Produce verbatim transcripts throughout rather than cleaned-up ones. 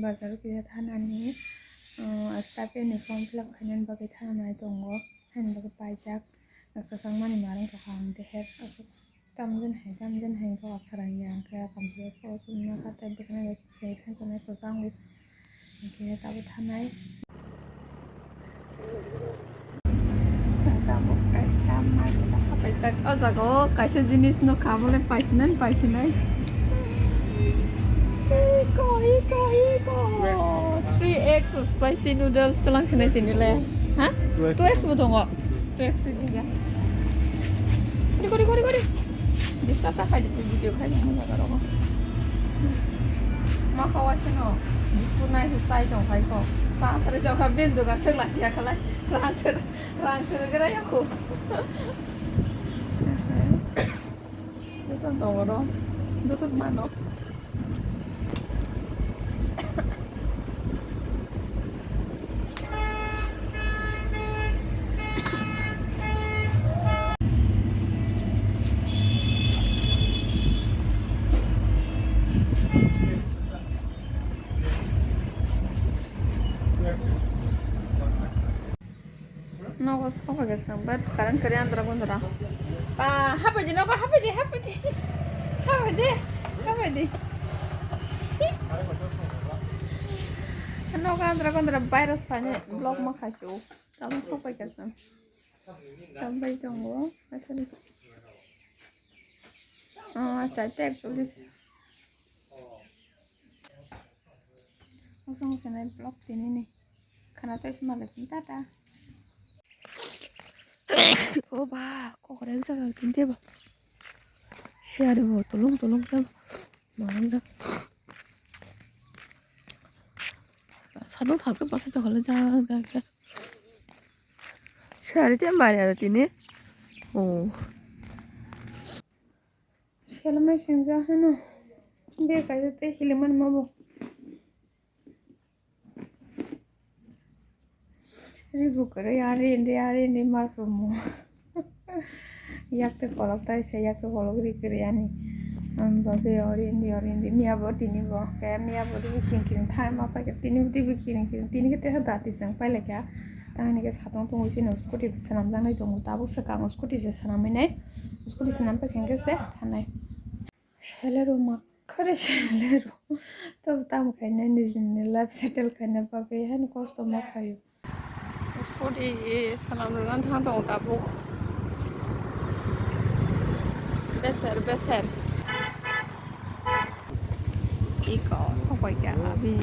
Bazar kisa thanani, uh, staff ni form fill up khainani bagwi thanai tongo, haini bagwi paijak, kwchangmani marwng tongkha ang teher aswk. Tamjani hai, tamjani hai khe asarang ya, hwnkhe computer o chumna kha tei bwkhwnai bai khe thangsanai kwchang bai hwnkhe tabuk thanai. Tabuk kaisa market o hapaijak. O jaga o kaisa jinis nukha, abole paisinai, paisinai. Iko, iko, iko. Three X spicy noodles twlang sinai tini le. Ha? Two X. Two X bo tongo. Two X ni ya. Kori, kori, kori, kori. Disturb ta khai di, video khai di, mo jaga rogo. Ma khawa sino. Biscuit nai se sai tong khai ko. Sa thare jok ha bin duga sek la sia khalai. Rang ser, rang ser gara ya ko. Joto tongo ro. Joto mano. Nogo sofa gasa, but current kari andra gondra. Pa, hapai di nogo, hapai di, hapai di. Hapai di, hapai di. Nogo andra gondra virus pani block ma khasu. Tamo sofa gasa. Tambai tongo, actually. Ah, chai te actually. Usung usung nai block tini ni. Khana tei sima le tata. O ba, kok rek jaga tini ba. Siari bo tulung tulung ke. Mangjak. Sadung thasuk basa jokole jak jak ke. Siari te mari aro tini. O. Selma sengja hano. Be kaisa te hilimani mabo. Ribu kwrwi ari indi ari indi ma sumo. Yak te kolok tai se yak te kolok ri kwrwi ani. Ang bagwi ori indi ori indi miya bo tini bo ke miya bo ribu khing khing thai ma pai ke tini bo ribu khing khing tini ke te dati seng pai le kha. Tang ani ke satong tongo sini scooty swnam jang nai tongo tabuk swkang scooty se swnam nai scooty swnam pai khe se thanai. Selero makhare selero. Tobo tamo khaina nijini life settle khaina bagwi haino kosto ma khaio. Scooty swnam rwna thang tongo tabuk. Beser, beser. Iko sokbai kha abi.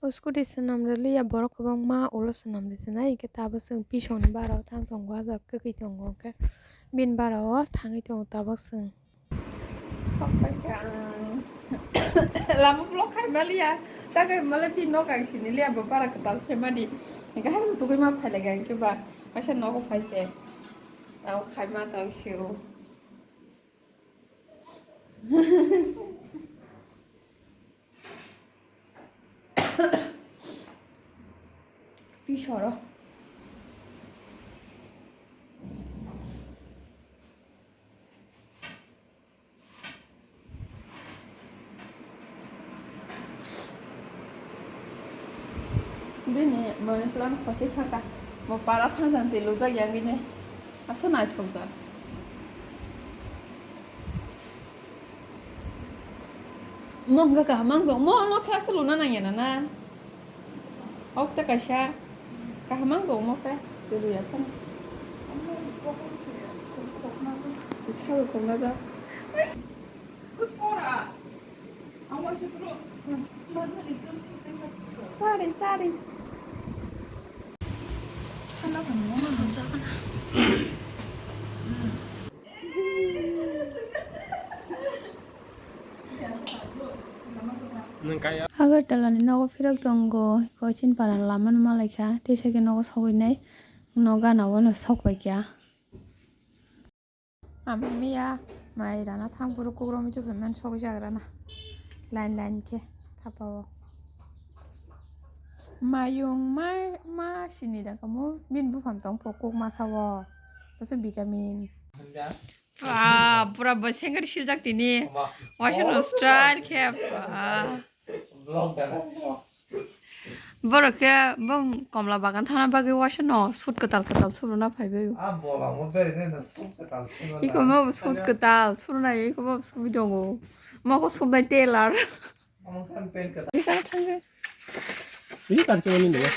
O scooty swnam rwliya borok kwbangma ulo swnam rwswnai, hinkhe tabuk chwng pisongni bara o thang tongo, ah jaga kwkwi tongo, hinkhe bini bara o thangwi tongo tabuk chwng. Sok pai kha ang. Lama block khai maliya, ta khai male bini nok ang sini liya, bo bara kwtal se mani. Hinkhe hai tugui ma phai lai kha, hinkhe ba kaisa nogo phai se. Tamo khai ma tong sio. Pisoro. Bini money plant khosi thaka. Mo para thangsan twi lujak yangini. Asa naithokjak. Mo hwnkha kaham ang tong. Mo ano khe asa luna nangya na na. Ok ta kaisa. Kaham ang tong mo khe. Twi luya phano. Sawi khokna jak. Sorry, sorry. Agartala ni nogo phirok tongo, iko Chinpara ni lama no malaikha, teisa khe nogo sogwi nai, no gana o no sok pai kha. Amo miya mai rana thang phuru kukromi chukhe man sokjak rana line line khe thapa o. Mayung ma ma sini da kamo bini buphang tong pho kuk masa o. Bwswk vitamin. Ba pura bo sengri siljak tini. Waisa no style khe ba. Borok khe bong komla bagan thana bagwi waisa no sut kwtal kwtal sumrwna phaibai. Ah, bola mo bere ne na sut kwtal sumrwna. Iko mo sut kwtal sumrwna, iko mo sumwi tongo. Mo ko sumnai tailor. Amo kan pen kwtal. Iko thangwi. Ini kan kemana ini ya?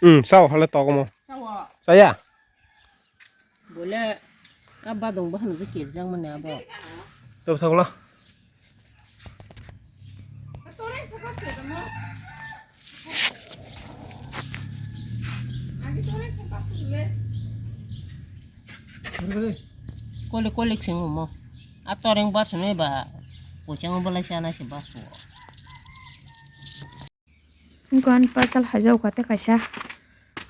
Hmm, sao hale tok mo. Saya. Bole ka badong bahano je kirjang mane abo. Tok thangla. Kole kole ching mo. A toreng basu ne ba. Kuchang bole chana se basu. Gon pasal hajau kate kaisa.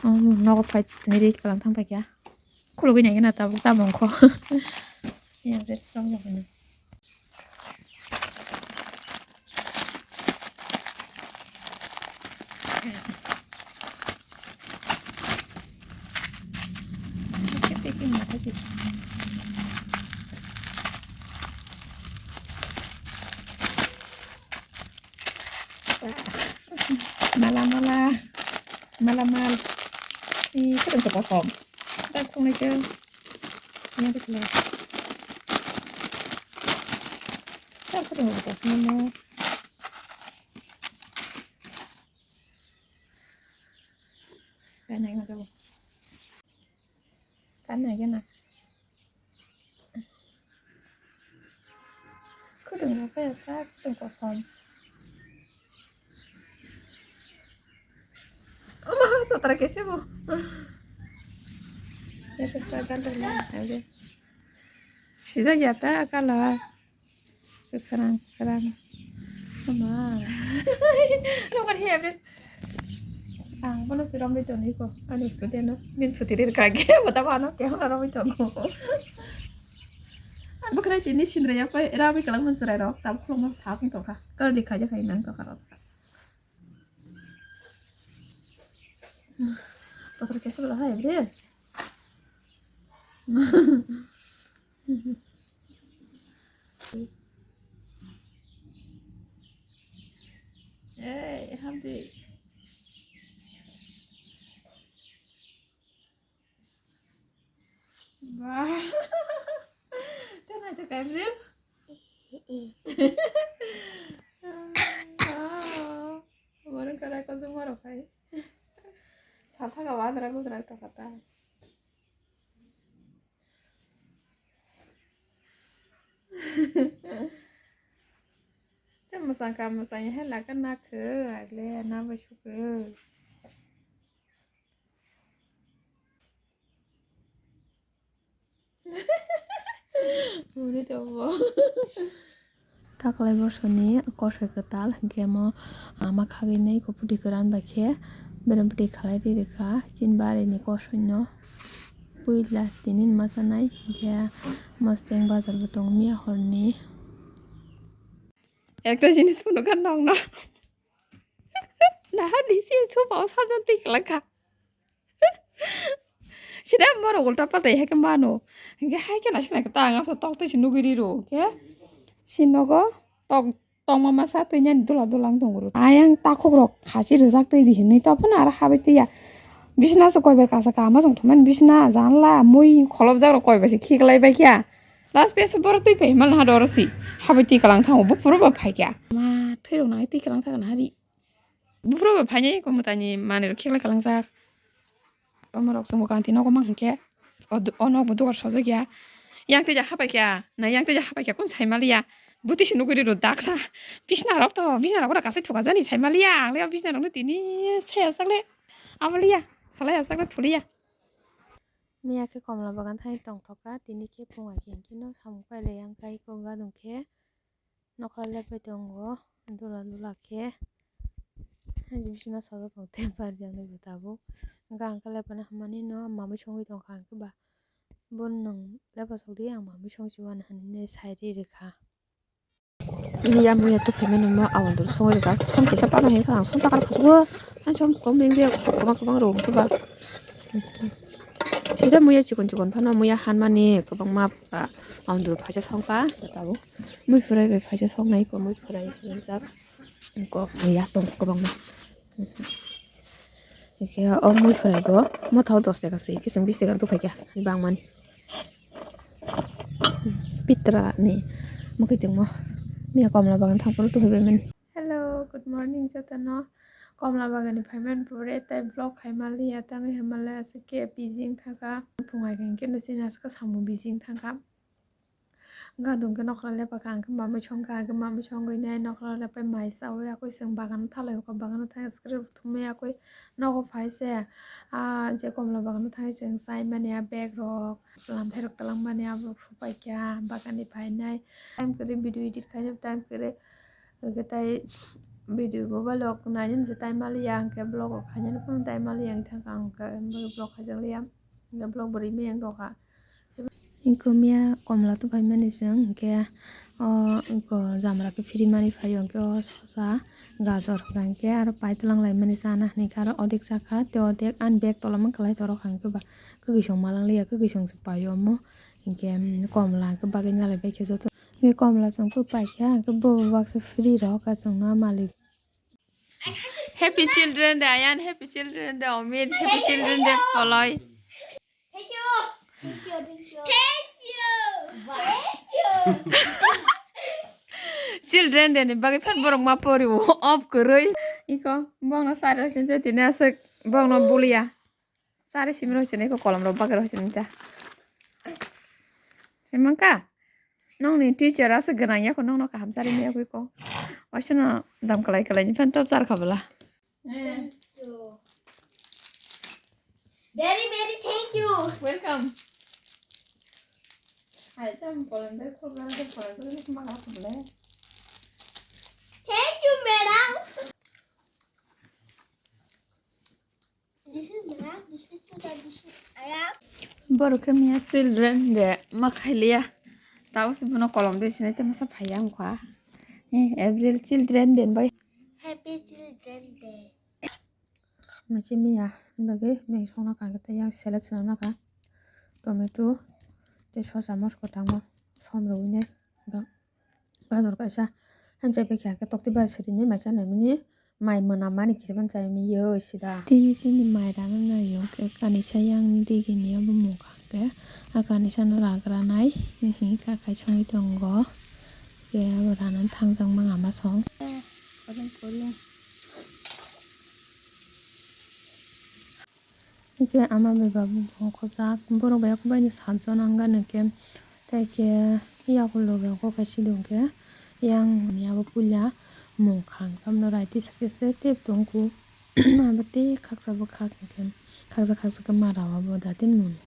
Nogo phai tini ri kalang thang paikya. Khulugwi nai gana tabuk tabuk kho. Yang red rong yang gana. Mala mala. Mala mal. Ih, kadang kata kom. Kadang kong itu. Yang kecil. Kadang kata kom. Kadang yang itu. Kan na gana. Khudung rasa ya ta, khudung kosom. Oh, totra kese bo. Ya ta sa dal dal ya, ayo. Sida ya ta kala. Kwkhwrang, kwkhwrang. Ama. Rogo hiya bre. Ang bono se romwi tongwi ko. Ani student no. Min suti rir kage. Bota bano ke hora romwi tongo. Ang bwkhwrai tini sindra ya koi. Rawi kalang mun surai rok. Tam khulung mas thasing tokha. Kar di khaja khai nang tokha rasa. Totor kesa bela hai bre. Hey, hamdi. Ba. Tena itu kayak bre. Mana kada kau semua rokai. Salsa kawan ragu ragu kata. Tei mwsang ka mwsang ya hai laka na khe agle na bai sukhe. Muni tongo. Taklai bosoni kosoi kwtal hinkhe mo ama khagwi nai kupudi kwran bai khe berem pudi khalai ri rikha chini barini kosoino. Puila tini ma chanai hinkhe mosteng bazar bo tongo miya horni. Ekta jinis phunukha nokno. Nahardi se sofa o sajak twi kwlangkha. Sida borok ulta palta hai khe mano. Hinkhe hai kheno sina khe ta ang asa tok tei se nugwi riro. Hinkhe si nogo tok tongma masa twi nani dula dula wng tongo. Ayang takhuk rok khasi rijak twi di hinwi to phano aro habai twi ya. Bisna se koibar kasa kama song thumani bisna janla mui kholopjak rok koibar se khiklai bai kha. Last piece borok twi phai mal ha doro si. Habai twi kalang thango buphuru bo phai kha. Ma thwi rok nai twi kalang thang na hari. Buphuru bo phai nai ko mwtai ni manwi rok khiklai kalang jak. Omo rok chwng bo kanti nogo mang hinkhe. O nok bo dugar sojak ya. Yang twi ja habai kha. Na yang twi ja habai kha kun sai mal ya. Buti se nugwi rw daksa. Bisna rok to bisna rok ora kasai thuka jani sai mal ya. Ang le bisna rok no tini sai asak le. Abo le ya. Salai asak le thuli ya. Miya khe komla bagan thani tongthok kha, tini khe phung hai khe hwnkhe no samung pailai yang kai kok gadung khe nokha lepai tongo dula dula khe. Hai bisima sajak tong tei barjak nai bo tabuk. Hwnkhe ang khe lepai na hamani no mamui songwi tongkha hwnkhe ba bo nwng lepa sok di ang mamui song si mano hinwi sai ri rikha. Ini ya muya tu payment mo awon dulu songo rijak. Som kisa pano hin phang som takar khusugo. An som kom beng dia kobang kobang rom tu ba. Ita muya chikon chikon phano muya hanmani kwbangma pura. Aundru phaisa songkha, tabuk. Mui phurai bai phaisa songnai ko, mui phurai rijak. Ko muya tong kwbangma. Eke o mui phurai bo mothao dos taka se, kising bis taka tu phaikha, bangmani. Pitra ni mukhe tongmo. Miya komla bagan thangphuru tu phaimani. Hello, good morning jotono. Komla bagani phaiman pore tai vlog khai maliya, tangwi hai maliya, aswk khe busy wng thangkha. Phung hai khe nusi naskha samung busy wng thangkha. Gadung khe nokra lepakha, ang khe mamui songkha, ang khe mamui songwi nai nokra lepai mai chaui, akoi chwng bagano thalai hokha, bagano thang script thumwi akoi nogo phai se. Ah, je komla bagano thangwi chwng chai mani, ah, bag rok, lamthai rok twlang mani, abo phuk paikha, bagani phainai. Time kwrwi video edit khainai, time kwrwi. Hwnkhe tai video bo vlog nainani je time maliya, hwnkhe vlog rok khainani phano time maliya, wngkha ang khe vlog khaijakliya, hwnkhe vlog bo rimani ang dokha. Hwnkhe miya komla tu phaimani chwng, hwnkhe o jamra khe phiri mani phaio, hwnkhe o sosa gajor hwnkha, hwnkhe aro pai twlang laimani chana hinwi khe aro odek chakha, tei odek ani bag tola mankha lai torokha, hwnkhe ba kwkwi song malangliya, kwkwi song se paio omo, hwnkhe komla hwnkhe bagwi nalai baikhe joto. Hwnkhe komla chwng phuru paikha, hwnkhe bo baksa free rw kha chwngno malik. Happy Children Day, Ayan, Happy Children Day, Omid, Happy Children Day, Koloi. Thank you. Thank you, thank you. Thank you. Thank you. Children Day ni bagwi phan borok ma pori o, off kwrwi. Iko, bongno sari rw sini tini aswk, bongno bulia. Sari simi rw sini ko kolom rok bagwi rw sini ta. Simi ka? Nongni teacher aswk gwnang ya ko, nongno kaham sari ni yagwi ko. Waisa no dam kalai kalai ni phan top sar kha bwla. Thank you. Very, very thank you. Welcome. Hai tam kolom dai khulga dai kolom dai ma ka khulga. Thank you, madam. This is madam, this is Tuda, this is Ayam. Borok khe miya Children Day ma khailiya. Tao se bono kolom de sinai te masa phaiya wngkha. Eh, April Children Day bai. Happy Children Day. Masi miya, bagwi meng songna kha, tei yang salad swnamna kha. Tomato, tei sosa mosok tangma, som rwui nai. Ga-, gador kaisa, hanjak bai kha khe tokti bai siri nai, mai chanai mani, mai mwnam mani kisa ban chai mi yo sida. Tini sini mai rana nai yo khe kanisa yang digi ni abo mung kha khe, a kanisa no ragra nai, hihi kakai songwi tongo. Khe abo rana thangjak mang ama song. Hwnkhe ama bai babu bo khojak, borok bai khe bai ni sat jona wng gana khe, tei khe yakulo bai khe kaisa dong khe yang ni abo puila mung kha, tamno rai tisa khe se tep tong kho, abo tei khaksa bwkhak hwnkhe khaksa khaksa khe mara o bo da tei mung.